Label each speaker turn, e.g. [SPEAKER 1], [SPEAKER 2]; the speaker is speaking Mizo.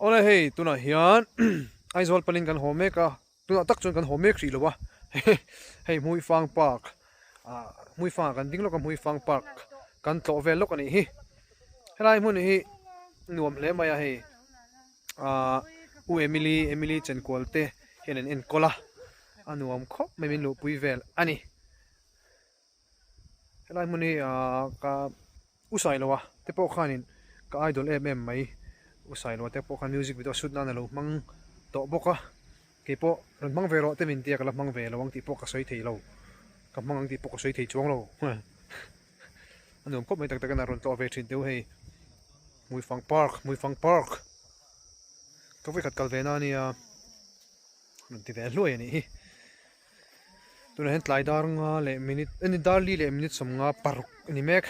[SPEAKER 1] Awle hei tunah hian Aizawl panin kan haw mek a, tunah tak chuan kan haw mek hrih lo a, hei Hmuifang Park ah Hmuifang ah kan ding lawk a Hmuifang Park kan tlawh vel lawk a nih hi. Helai hmun hi nuam hle mai a hei ah U Emily Emily Chenkual te hian an enkawl a, a nuam khawp mai min luhpui vel a ni. Helai hmun hi ah ka u Sailoa te pawh khanin ka idol em em mai u Sailoa te pawh khan music video shoot nan alo hmang tawh bawk a keipawh rawn hmang ve rawh te min tia ka la hmang ve lo ang tih pawh ka sawi thei lo ka hmang ang tih pawh ka sawi thei chuang lo a nuam khawp mai tak tak in a rawn tlawh ve thin teu hei Hmuifang park Hmuifang park ka vawikhat kal ve na ania rawn ti ve hluai a nih hi. Tunah hian tlai dar nga leh minute ani dar li leh minute sawmnga paruk a ni mek.